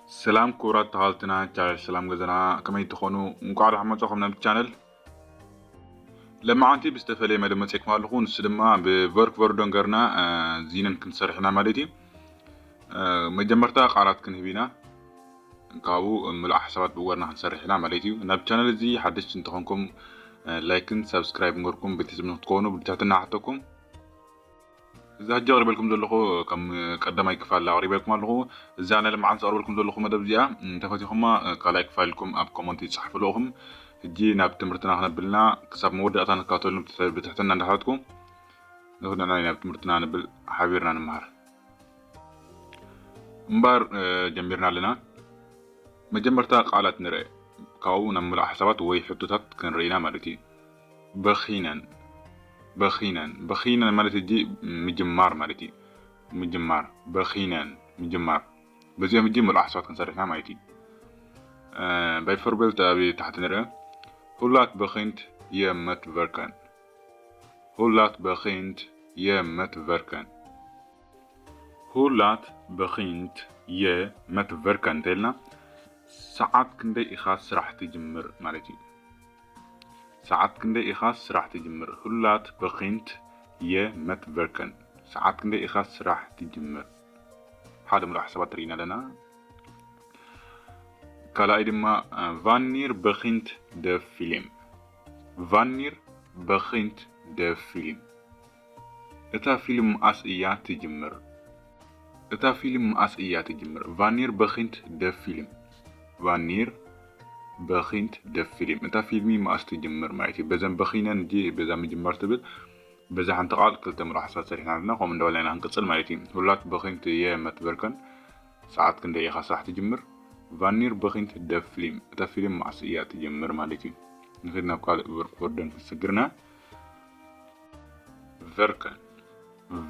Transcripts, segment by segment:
ሰላም ክቡራት ተኻልትና ቻነል ሰላም ገዘና፣ ከመይ ትኾኑ? እንቋዕ ደሓን መጻኹም ናብቲ ቻነል። ለማዓንቲ ብዝተፈለየ መደብ መጺእኩም ኣለኹ። ንሱ ድማ ብቨርክ ቨርዶን ገርና ዚነን ክንሰርሕ ኢና ማለት እዩ። መጀመርታ ቃላት ክንህብ ኢና፣ ካብኡ ምሉእ ሓሳባት ብእወርና ክንሰርሕ ኢና ማለት እዩ። ናብ ቻነል እዚ ሓደሽቲ እንተኾንኩም ላይክን ሳብስክራይብ ምግርኩም ቤተሰብ ንክትኮኑ ብትሕትና ሓተኩም። እዚ ሕጂ ኣቕሪበልኩም ዘለኹ ከም ቀዳማይ ክፋል ኣቕሪበልኩም ኣለኹ። እዛ ናይ ለማዓንቲ ኣቕርበልኩም ዘለኹ መደብ እዚኣ እንተፈቲኹማ ካልኣይ ክፋል ኢልኩም ኣብ ኮመንት ይጻሕፉ ኣለኹም። ሕጂ ናብ ትምህርትና ክነብልና ክሳብ መወዳእታ ንካተሉ ብትሕትና እንዳሓትኩ ንኽድና ናብ ትምህርትና ንብል ሓቢርና ንምሃር። እምባር ጀሚርና ኣለና። መጀመርታ ቃላት ንርአ፣ ካብኡ ናብ ምሉእ ሓሳባት ወይ ሕቶታት ክንርኢና ማለት እዩ። በኺነን፣ በኺነን፣ በኺነን ማለት እጂ ምጅማር ማለት እዩ። ምጅማር፣ በኺነን፣ ምጅማር። በዚኦም እጂ ምሉእ ሓሳባት ክንሰርሕና ማለት እዩ። ባይፈርቤልት ኣብ ታሕቲ ንርአ። ሁላት በኺንት የመት ቨርከን። ሁላት በኺንት የመት ቨርከን። ሁላት በኺንት የመት ቨርከን እንተልና ሰዓት ክንደይ ኢኻ ስራሕ ትጅምር ማለት እዩ። ሰዓት ክንደይ ኢኻ ስራሕ ትጅምር? ሁላት በኺንት የመት ቨርከን። ሰዓት ክንደይ ኢኻ ስራሕ ትጅምር? ሓደ ምሉእ ሓሳባት ርኢና ኣለና። ካልኣይ ድማ ቫኒር በኺንት ደ ፊልም። ቫኒር በኺንት ደ ፊልም። እታ ፊልም መኣስ እያ ትጅምር? እታ ፊልም መኣስ እያ ትጅምር? ቫኒር በኺንት ደ ፊልም። ቫኒር በኺንት ደ ፊልም። እታ ፊልሚ መኣስ ትጅምር ማለት እዩ። በዘን በኺነን እጂ በዛ ምጅማር ትብል በዛ ሓንቲ ቃል ክልተ ምሉእ ሓሳብ ሰሪሕና ኣለና። ከምኡ እንዳበልና ኢና ክንቅጽል ማለት እዩ። ሁላት በኺንት የመት ቨርከን። ሰዓት ክንደይ ኢኻ ስራሕ ትጅምር? ቫኒር በኺንት ደ ፊልም። እታ ፊልም መኣስ እያ ትጅምር ማለት እዩ። ንኺድ ናብ ካልእ ቨርክ ቨርደን ክንስግርና። ቨርከን፣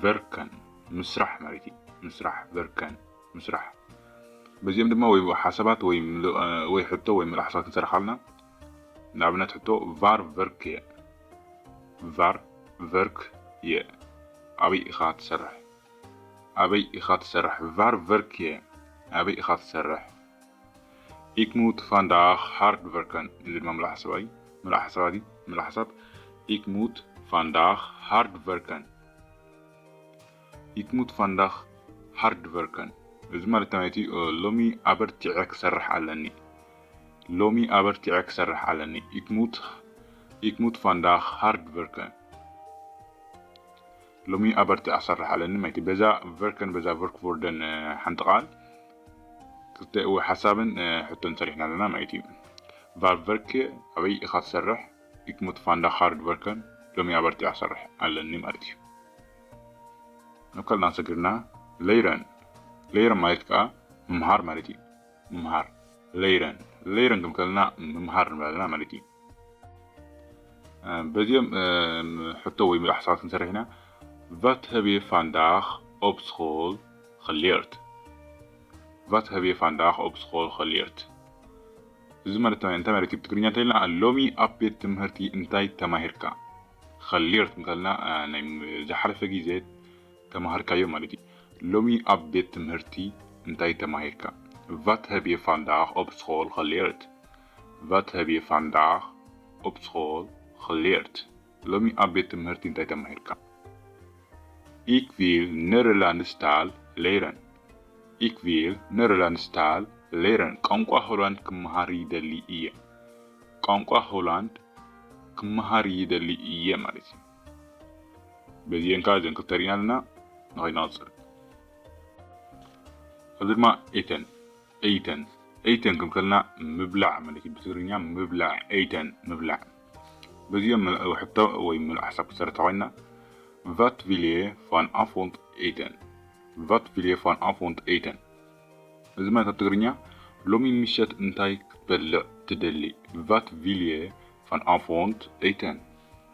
ቨርከን ምስራሕ ማለት እዩ። ምስራሕ፣ ቨርከን ምስራሕ። በዚኦም ድማ ወይ ሓሳባት ወይ ምሉ-፣ ወይ ሕቶ ወይ ምሉእ ሓሳብ ክንሰርሕ ኣለና። ንኣብነት ሕቶ፣ ቫር ቨርክ እየ። ቫር ቨርክ እየ። ኣበይ ኢኻ ትሰርሕ? ኣበይ ኢኻ ትሰርሕ? ቫር ቨርክ እየ። ኣበይ ኢኻ ትሰርሕ? ኢክ ሙት ቫንዳግ ሃርድ ቨርከን። እዚ ድማ ምሉእ ሓሳብ እዩ። ምሉእ ሓሳብ እዩ። ምሉእ ሓሳብ። ኢክ ሙት ቫንዳግ ሃርድ ቨርከን። ኢክ ሙት ቫንዳግ ሃርድ ቨርከን። እዚ ማለት ማለት እዩ፣ ሎሚ ኣበርቲዐ ክሰርሕ ኣለኒ። ሎሚ ኣበርቲዐ ክሰርሕ ኣለኒ። ኢክ ሙት፣ ኢክ ሙት ቫንዳግ ሃርድ ቨርከን። ሎሚ ኣበርቲዐ ክሰርሕ ኣለኒ ማለት እዩ። በዛ ቨርከን፣ በዛ ቨርክ ቨርደን ሓንቲ ቃል ክልተ ወይ ሓሳብን ሕቶን ሰሪሕና ኣለና ማለት እዩ። ቫር ቨርክ፣ ኣበይ ኢኻ ትሰርሕ? ኢክ ሙት ቫንዳግ ሃርድ ቨርከን። ሎሚ ኣበርቲዐ ክሰርሕ ኣለኒ ማለት እዩ። ናብ ካልእ እናሰግርና፣ ሌይረን። ሌይረን ማለት ከዓ ምምሃር ማለት እዩ። ምምሃር። ሌይረን። ሌይረን ከም ከለና ምምሃር ንብለና ማለት እዩ። በዚኦም ሕቶ ወይ ምሉእ ሓሳባት ክንሰርሕ ኢና። ቫት ሀብ የ ቫንዳግ ኦፕ ስኮል ኸሌርት? ቫት ሀብ የ ቫንዳግ ኦፕ ስኮል ኸሌርት? እዚ ማለት እንታይ ማለት እዩ? ብትግርኛ እንተኢልና ሎሚ ኣብ ቤት ትምህርቲ እንታይ ተማሂርካ? ኸሌርት እንከልና ናይ ዝሓለፈ ግዜ ተማሃርካዮ ማለት እዩ። ሎሚ ኣብ ቤት ትምህርቲ እንታይ ተማሂርካ? ቫት ሀብ የ ቫንዳግ ኦፕ ስኮል ኸሌርት? ቫት ሀብ የ ቫንዳግ ኦፕ ስኮል ኸሌርት? ሎሚ ኣብ ቤት ትምህርቲ እንታይ ተማሂርካ? ኢክ ቪል ነደርላንድስ ታል ሌይረን። ኢክ ቪል ነደርላንድስ ታል ሌይረን። ቋንቋ ሆላንድ ክመሃር ይደሊ እየ። ቋንቋ ሆላንድ ክመሃር ይደሊ እየ ማለት እዩ። በዚአን ከዓ እዘን ክልተ ርኢና ኣለና። ንኸይድ ንቐፅል። እዚ ድማ ኤተን፣ ኤተን፣ ኤተን ከም ከልና ምብላዕ ማለት እዩ። ብትግርኛ ምብላዕ፣ ኤተን ምብላዕ። በዚኦም ምል-፣ ሕቶ ወይ ምሉእ ሓሳብ ክሰርሕ ተኾይና፣ ቫት ቪል የ ቫን ኣፎንት ኤተን? ቫት ቪል የ ቫን ኣፎንት ኤተን? እዚ ማለት ኣብ ትግርኛ ሎሚ ምሸት እንታይ ክትበልዕ ትደሊ? ቫት ቪል የ ቫን ኣፎንት ኤተን?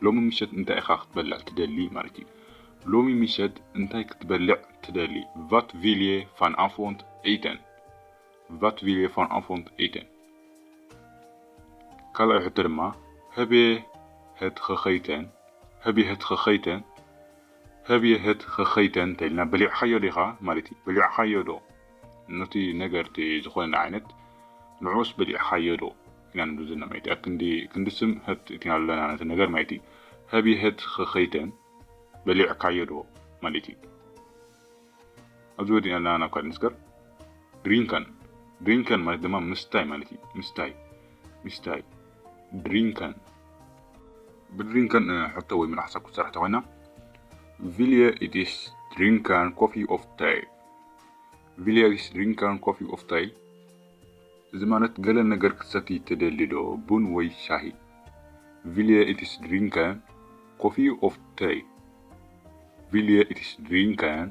ሎሚ ምሸት እንታይ ኢኻ ክትበልዕ ትደሊ ማለት እዩ። ሎሚ ምሸት እንታይ ክትበልዕ ትደሊ? ቫት ቪል የ ቫን ኣፎንት ኤተን? ቫት ቪል የ ቫን ኣፎንት ኤተን? ካልኣይ ሕቶ ድማ፣ ሀብ የ ሀት ኸኸይተን? ሀብ የ ሀት ኸኸይተን? ሀብ የ ሀት ኸኸይተን እንተኢልና፣ በሊዕኻዮ ዲኻ ማለት እዩ። በሊዕኻዮ ዶ? ነቲ ነገር እቲ ዝኾነ ዓይነት ንዑስ በሊዕኻዮ ዶ ኢና ንብል ዘለና ማለት እዩ። ክንዲ ክንዲ ስም ህት እቲና ኣለና ነቲ ነገር ማለት እዩ። Have you had ኸኸይተን በሊዕካዮ ዶ ማለት እዩ። ኣብዚ ወዲና ኣለና ናብ ካልእ ንስገር። ድሪንከን ድሪንከን ማለት ድማ ምስታይ ማለት እዩ። ምስታይ ምስታይ ድሪንከን ብድሪንከን ሕቶ ወይ ምልሓሳ ክትሰርሕ ተኮይና Vilje itis drinken koffie of tee? Vilje itis drinken koffie of tee? እዚ ማለት ገለ ነገር ክትሰቲ ትደሊ ዶ ቡን ወይ ሻሂ? Vilje itis drinken koffie of tee? Vilje itis drinken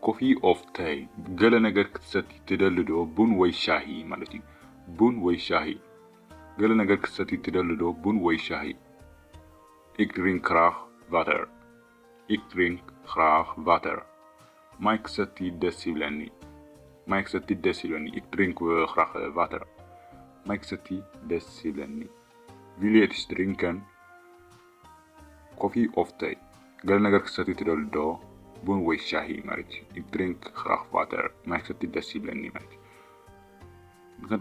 koffie of tee? ገለ ነገር ክትሰቲ ትደሊ ዶ ቡን ወይ ሻሂ ማለት እዩ። ቡን ወይ ሻሂ። ገለ ነገር ክትሰቲ ትደሊ ዶ ቡን ወይ ሻሂ? Ik drink graag water. Ik drink graag water. ማይ ክሰቲ ደስ ይብለኒ። ማይ ክሰቲ ደስ ይብለኒ። Ik drink graag water. ማይ ክሰቲ ደስ ይብለኒ። Vilje itis drinken koffie of tee? ገለ ነገር ክሰቲ ትደሊ ዶ ቡን ወይ ሻሂ ማለት እዩ። Ik drink graag water. ማይ ክሰቲ ደስ ይብለኒ ማለት እዩ።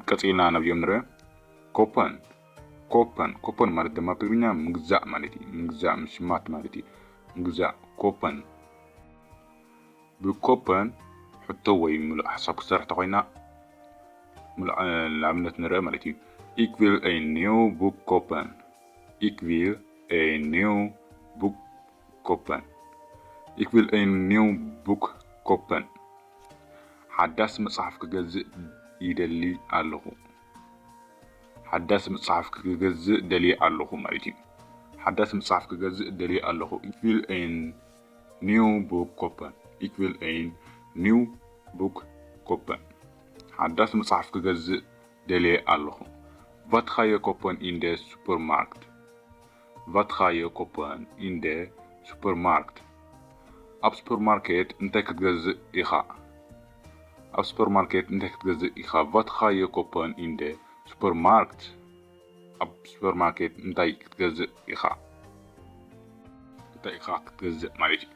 ቀፂልና ናብዚኦም ንርአ። Kopen. Kopen. Kopen ማለት ድማ ብትግርኛ ምግዛእ ማለት እዩ። ምግዛእ ምሽማት ማለት እዩ። ምግዛእ። Kopen. ብኮፐን ሕቶ ወይ ምሉእ ሓሳብ ክትሰርሕ ተኮይና ንኣብነት ንርአ ማለት እዩ። Ik wil een nieuw boek kopen. Ik wil een nieuw boek kopen. Ik wil een nieuw boek kopen. ሓዳስ መጽሓፍ ክገዝእ ይደሊ ኣለኹ። ሓዳስ መጽሓፍ ክገዝእ ደልየ ኣለኹ ማለት እዩ። ሓዳስ መጽሓፍ ክገዝእ ደልየ ኣለኹ። Ik wil een nieuw boek kopen. Ik wil een nieuw boek kopen. ሓዳስ መጽሓፍ ክገዝእ ደልየ ኣለኹ። Wat ga je kopen in de supermarkt? Wat ga je kopen in de supermarkt? ኣብ ሱፐርማርኬት እንታይ ክትገዝእ ኢኻ? ኣብ ሱፐርማርኬት እንታይ ክትገዝእ ኢኻ? Wat ga je kopen in de supermarkt? ኣብ ሱፐርማርኬት እንታይ ክትገዝእ ኢኻ? እንታይ ኢኻ ክትገዝእ ማለት እዩ።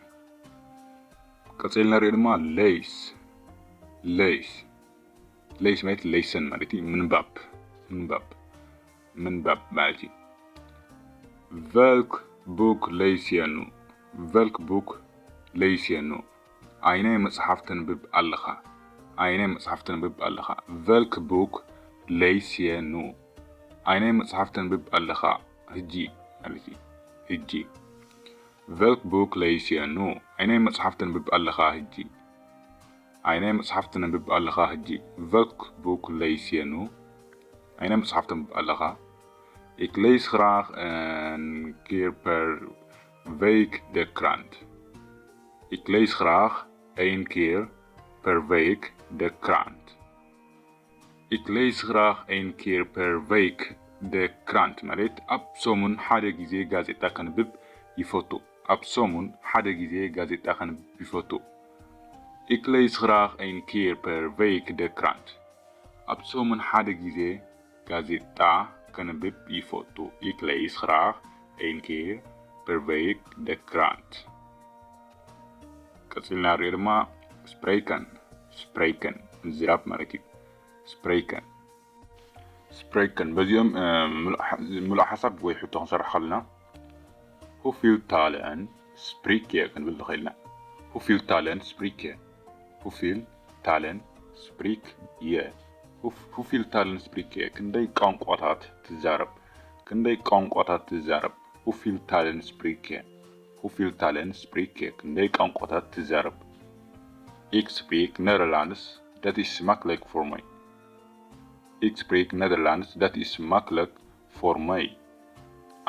ቀፂልና ንሪኦ ድማ lees። Lees. Lees ማለት lezen ማለት እዩ። ምንባብ። ምንባብ። ምንባብ ማለት እዩ። Welk boek lees je nu? Welk boek lees je nu? ኣይናይ መጽሓፍ ተንብብ ኣለኻ? ኣይናይ መጽሓፍ ተንብብ ኣለኻ? Welk boek lees je nu? ኣይናይ መጽሓፍ ተንብብ ኣለኻ? ሕጂ ማለት እዩ። ሕጂ። Welk boek lees je nu? ኣይናይ መጽሓፍ ተንብብ ኣለኻ ሕጂ? ኣይናይ መጽሓፍ ተንብብ ኣለኻ ሕጂ? Welk boek lees je nu? ኣይናይ መጽሓፍ ተንብብ ኣለኻ? Ik lees graag een keer per week de krant. Ik lees graag een keer per week de krant. Ik lees graag een keer per week de krant ማለት ኣብ ሰሙን ሓደ ግዜ ጋዜጣ ከንብብ ይፈቱ። ኣብ ሰሙን ሓደ ግዜ ጋዜጣ ከንብብ ይፈቱ። Ik lees graag een keer per week de krant. ኣብ ሰሙን ሓደ ግዜ ጋዜጣ ከንብብ ይፈቱ። Ik lees graag een keer per week de krant. ቀፂልና ንሪኦ ድማ spreken። Spreken ምዝራብ ማለት እዩ። Spreken. Spreken በዚኦም ምሉእ ሓሳብ ወይ ሕቶ ክንሰርሕ ከለና hoeveel talen spreek je ክንብል ንኽእል ኢና። Hoeveel talen spreek je? Hoeveel talen spreek je? Hoeveel talen spreek je? ክንደይ ቋንቋታት ትዛረብ? ክንደይ ቋንቋታት ትዛረብ? Hoeveel talen spreek je? Hoeveel talen spreek je? ክንደይ ቋንቋታት ትዛረብ? Ik spreek Nederlands, dat is makkelijk voor mij. Ik spreek Nederlands, dat is makkelijk voor mij.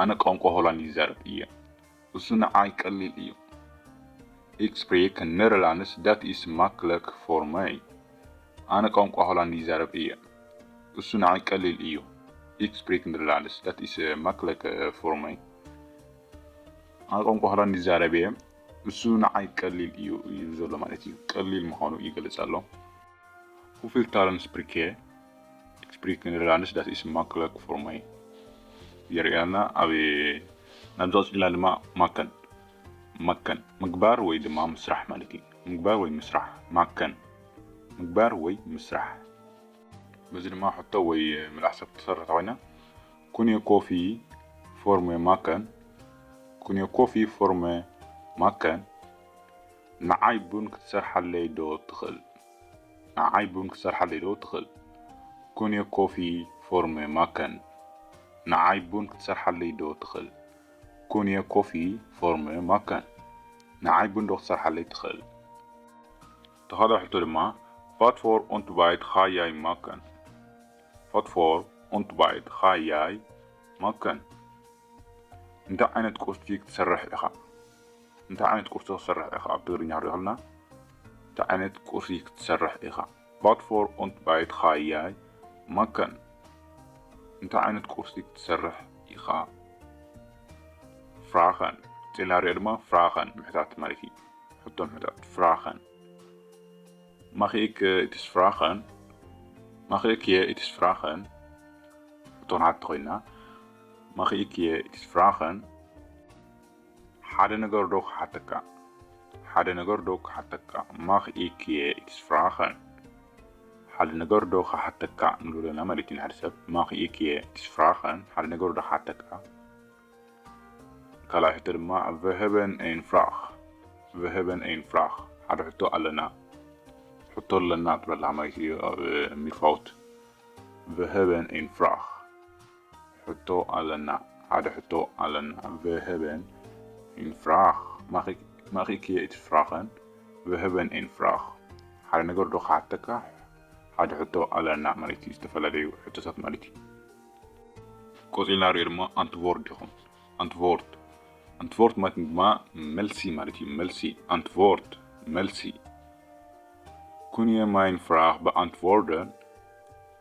ኣነ ቋንቋ ሆላንድ ይዛረብ እየ። እሱ ንዓይ ቀሊል እዩ። Ik spreek Nederlands, dat is makkelijk voor mij. ኣነ ቋንቋ ሆላንድ ይዛረብ እየ። እሱ ንዓይ ቀሊል እዩ። Ik spreek Nederlands, dat is makkelijk voor mij. ኣነ ቋንቋ ሆላንድ ይዛረብ እየ። እሱ ንዓይ ቀሊል እዩ ይብል ዘሎ ማለት እዩ። ቀሊል ምዃኑ ይገልጽ ኣሎ። Hoeveel talen spreek je? Ik spreek Nederlands, dat is makkelijk voor mij. የርእያና ኣብ ናብዚ ቀፂልና ድማ maken. Maken ምግባር ወይ ድማ ምስራሕ ማለት እዩ። ምግባር ወይ ምስራሕ maken. ምግባር ወይ ምስራሕ። በዚ ድማ ሕቶ ወይ ምልኣሕ ሰብ ትሰርሕ ተኾይና፣ ኩን የ ኮፊ ፎርመ ማከን? ኩን የ ኮፊ ፎርመ ማከን? ንዓይ ቡን ክትሰርሓለይ ዶ ትኽእል? ንዓይ ቡን ክትሰርሓለይ ዶ ትኽእል? ኩን የ ኮፊ ፎርመ ማከን? ንዓይ ቡን ክትሰርሓለይ ዶ ትኽእል? ኩን የ ኮፊ ፎርመ ማከን? ንዓይ ቡን ዶ ክትሰርሓለይ ትኽእል? ተኻልኦ ሕቶ ድማ፣ ፋት ፎር ኡንት ባይት ኻያይ ማከን? ፋት ፎር ኡንት ባይት ኻያይ ማከን? እንታይ ዓይነት ቁርሲ ክትሰርሕ ኢኻ? እንታይ ዓይነት ቁርሲ ክትሰርሕ ኢኻ? ኣብ ትግርኛ ክንሪኦ ከለና፣ እንታይ ዓይነት ቁርሲ ክትሰርሕ ኢኻ? ፋት ፎር ኡንት ባይት ኻያይ ማከን? እንታይ ዓይነት ቁርሲ ክትሰርሕ ኢኻ? ፍራኸን። ቀጺልና ንሪኦ ድማ ፍራኸን ምሕታት ማለት እዩ። ሕቶ ምሕታት። ፍራኸን። ማኺ ኢክ ኢትስ ፍራኸን? ማኺ ኢክ ኢትስ ፍራኸን? ሕቶ ንሓቲ ኮይና። ማኺ ኢክ ኢትስ ፍራኸን? ሓደ ነገር ዶ ክሓተካ? ሓደ ነገር ዶ ክሓተካ? ማኺ ኢክ ኢትስ ፍራኸን? ሓደ ነገር ዶ ክሓተካ ንብሎ ኣለና ማለት እዩ ንሓደ ሰብ። ማኺ ኢክ ኢትስ ፍራኸን? ሓደ ነገር ዶ ክሓተካ? ካልኣይ ሕቶ ድማ፣ ቨሀበን ኤን ፍራኽ? ቨሀበን ኤን ፍራኽ? ሓደ ሕቶ ኣለና። ሕቶ ኣለና ትብል ኣላ ማለት እዩ ኣብ ሚርፋውት። ቨሀበን ኤን ፍራኽ? ሕቶ ኣለና። ሓደ ሕቶ ኣለና። ቨሀበን ኤን ፍራኽ? ማኺ ኢክ ኢትስ ፍራኸን? ቨሀበን ኤን ፍራኽ? ሓደ ነገር ዶ ክሓተካ? ሓደ ሕቶ ኣለና ማለት እዩ። ዝተፈላለዩ ሕቶታት ማለት እዩ። ቀጺልና ንሪኦ ድማ ኣንትቮርት ኢኹም። ኣንትቮርት። ኣንትቮርት ማለት ድማ መልሲ ማለት እዩ። መልሲ። ኣንትቮርት። መልሲ። ኩን የ ማይን ፍራኽ በኣንትቮርደን?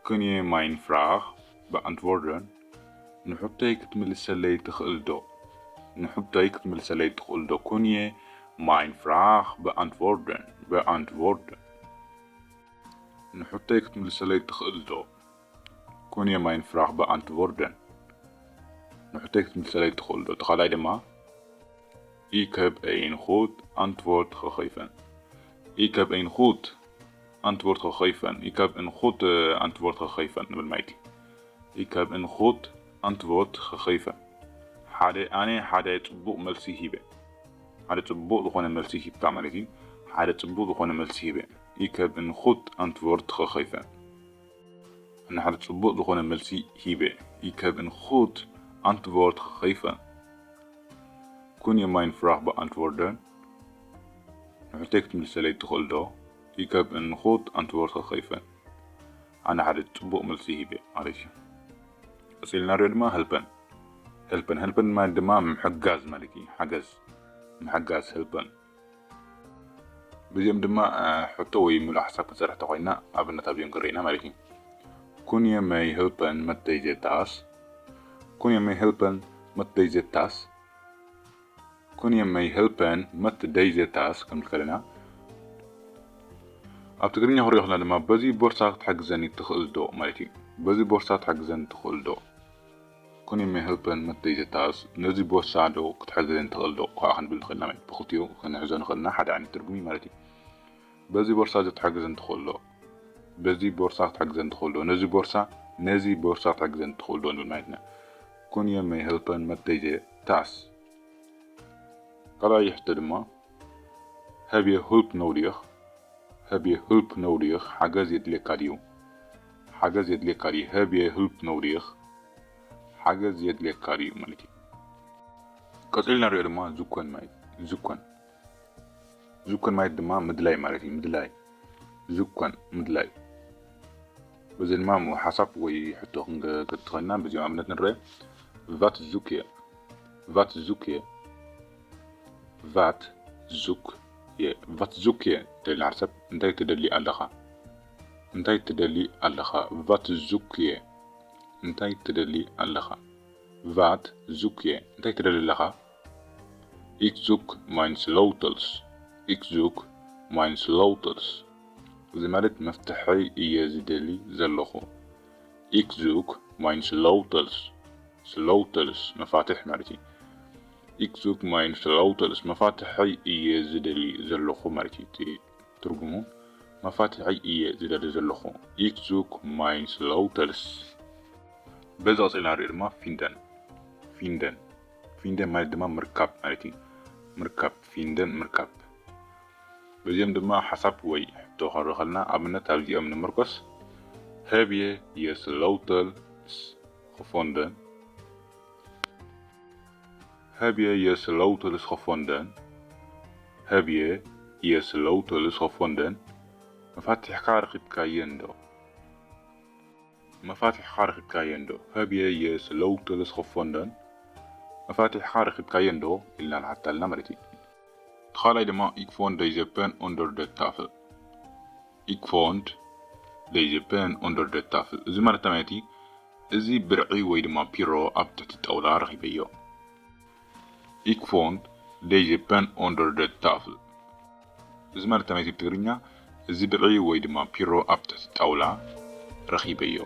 ኩን የ ማይን ፍራኽ በኣንትቮርደን? ንሕቶይ ክትምልሰለይ ትኽእል ዶ? ንሕቶይ ክትምልሰለይ ትኽእል ዶ? ኩን የ ማይን ፍራኽ በኣንትቮርደን? በኣንትቮርደን? ንሕቶይ ክትምልሰለይ ትኽእል ዶ? ኩን የ ማይን ፍራኽ በኣንትቮርደን? ንሕቶይ ክትምልሰለይ ትኽእል ዶ? እቲ ካልኣይ ድማ፣ ኢክ ሀብ ኤን ጉድ ኣንትቮርት ኸኸይፈን? ኢክ ሀብ ኤን ጉድ ኣንትቮርት ኸኸይፈን? ኢክ ሀብ ኤን ጉድ ኣንትቮርት ኸኸይፈን ንብል ማለት እዩ። ኢክ ሀብ ኤን ጉድ ኣንትቮርት ኸኸይፈን? ሓደ፣ ኣነ ሓደ ጽቡቕ መልሲ ሂበ። ሓደ ጽቡቕ ዝኾነ መልሲ ሂብካ ማለት እዩ። ሓደ ጽቡቕ ዝኾነ መልሲ ሂበ። ኢክ ሀብ ኤን ጉድ ኣንትቮርት ኸኸይፈን? ኣነ ሓደ ጽቡቕ ዝኾነ መልሲ ሂበ። ኢክ ሀብ ኤን ጉድ ኣንትቮርት ኸኸይፈን? ኩን የ ማይን ፍራኽ በኣንትቮርደን? ንሕቶይ ክትምልሰለይ ትኽእል ዶ? ኢክ ሀብ ኤን ጉድ ኣንትቮርት ኸኸይፈን? ኣነ ሓደ ጽቡቕ መልሲ ሂበ ማለት እዩ። ቀጺልና ንሪኦ ድማ ሀልፐን። ሀልፐን፣ ሀልፐን ማለት ድማ ምሕጋዝ ማለት እዩ። ሓገዝ፣ ምሕጋዝ፣ ሀልፐን። በዚኦም ድማ፣ እ፣ ሕቶ ወይ ምሉእ ሓሳብ ክንሰርሕ ተኾይና ኣብነት ኣብዚኦም ክንርኢ ኢና ማለት እዩ። ኩን የ መይ ሀልፐን መት ደይዘ ታስ? ኩን የ መይ ሀልፐን መት ደይዘ ታስ? ኩን የ መይ ሀልፐን መት ደይዘ ታስ ክንብል ከለና፣ ኣብ ትግርኛ ክንሪኦ ከለና ድማ በዚ ቦርሳ ክትሕግዘኒ ትኽእል ዶ ማለት እዩ። በዚ ቦርሳ ክትሕግዘኒ ትኽእል ዶ? ኩን የ መይ ሀልፐን መት ደይዘ ታስ? ነዚ ቦርሳ ዶ ክትሕግዘኒ ትኽእል ዶ? ከዓ ክንብል ንኽእል ኢና ማለት እዩ። ብኽልቲኡ ክንሕዞ ንኽእል ኢና፣ ሓደ ዓይነት ትርጉም እዩ ማለት እዩ። በዚ ቦርሳ እዚ ክትሕግዘኒ ትኽእል ዶ? በዚ ቦርሳ ክትሕግዘኒ ትኽእል ዶ? ነዚ ቦርሳ፣ ነዚ ቦርሳ ክትሕግዘኒ ትኽእል ዶ ንብል ማለት ኢና። ኩን የ መይ ሀልፐን መት ደይዘ ታስ? ካልኣይ ሕቶ ድማ፣ ሀብ የ ሁልፕ ኖዲግ? ሀብ የ ሁልፕ ኖዲግ? ሓገዝ የድልየካ ድዩ? ሓገዝ የድልየካ ድዩ? ሀብ የ ሁልፕ ኖዲግ? ሓገዝ የድልየካ ድዩ ማለት እዩ። ቀጺልና ንሪኦ ድማ ዙከን ማለት እዩ። ዙከን። ዙከን ማለት ድማ ምድላይ ማለት እዩ። ምድላይ። ዙከን፣ ምድላይ። በዚ ድማ ሓሳብ ወይ ሕቶ ክንገ-፣ ክንገድድ ንኽእል ኢና። በዚኦም ኣብነት ንርአ። ቫት ዙክ የ? ቫት ዙክ የ? ቫት ዙክ የ? ቫት ዙክ የ? እንተኢልና ሓደ ሰብ፣ እንታይ ትደሊ ኣለኻ? እንታይ ትደሊ ኣለኻ? ቫት ዙክ የ? እንታይ ትደሊ ኣለኻ? ቫት ዙክ የ? እንታይ ትደሊ ኣለኻ? ኢክ ዙክ ማይን ስሎውተልስ። ኢክ ዙክ ማይን ስሎውተልስ። እዚ ማለት መፍትሐይ እየ ዝደሊ ዘለኹ። ኢክ ዙክ ማይን ስሎውተልስ። ስሎውተልስ መፋትሕ ማለት እዩ። ኢክ ዙክ ማይን ስሎውተልስ፣ መፋትሐይ እየ ዝደሊ ዘለኹ ማለት እዩ። እቲ ትርጉሙ መፋትሒ እየ ዝደሊ ዘለኹ። Ich suche mein Schlüssel። በዚ ቀፂልና ንሪኦ ድማ finden። Finden። Finden ማለት ድማ ምርካብ ማለት እዩ። ምርካብ፣ finden ምርካብ። በዚኦም ድማ ሓሳብ ወይ ሕቶ ክንርኢ ከለና ኣብነት ኣብዚኦም ንምርኮስ። Habt ihr Schlüssel gefunden? Habt ihr Schlüssel gefunden? Habt ihr Schlüssel gefunden? መፋትሕካ ረኺብካየን ዶ? መፋትሕካ ረኺብካየን ዶ? Habt ihr Schlüssel gefunden? መፋትሕካ ረኺብካየን ዶ ኢልና ንሓታ ኣለና ማለት እዩ። እቲ ካልኣይ ድማ Ich fand diesen Pen unter der Tafel። Ich fand diesen Pen unter der Tafel። እዚ ማለት እንታይ ማለት እዩ? እዚ ብርዒ ወይ ድማ ፒሮ ኣብ ትሕቲ ጣውላ ረኺበዮ። Ich fand diesen Pen unter der Tafel። እዚ ማለት እንታይ ማለት እዩ ብትግርኛ? እዚ ብርዒ ወይ ድማ ፒሮ ኣብ ትሕቲ ጣውላ ረኺበዮ።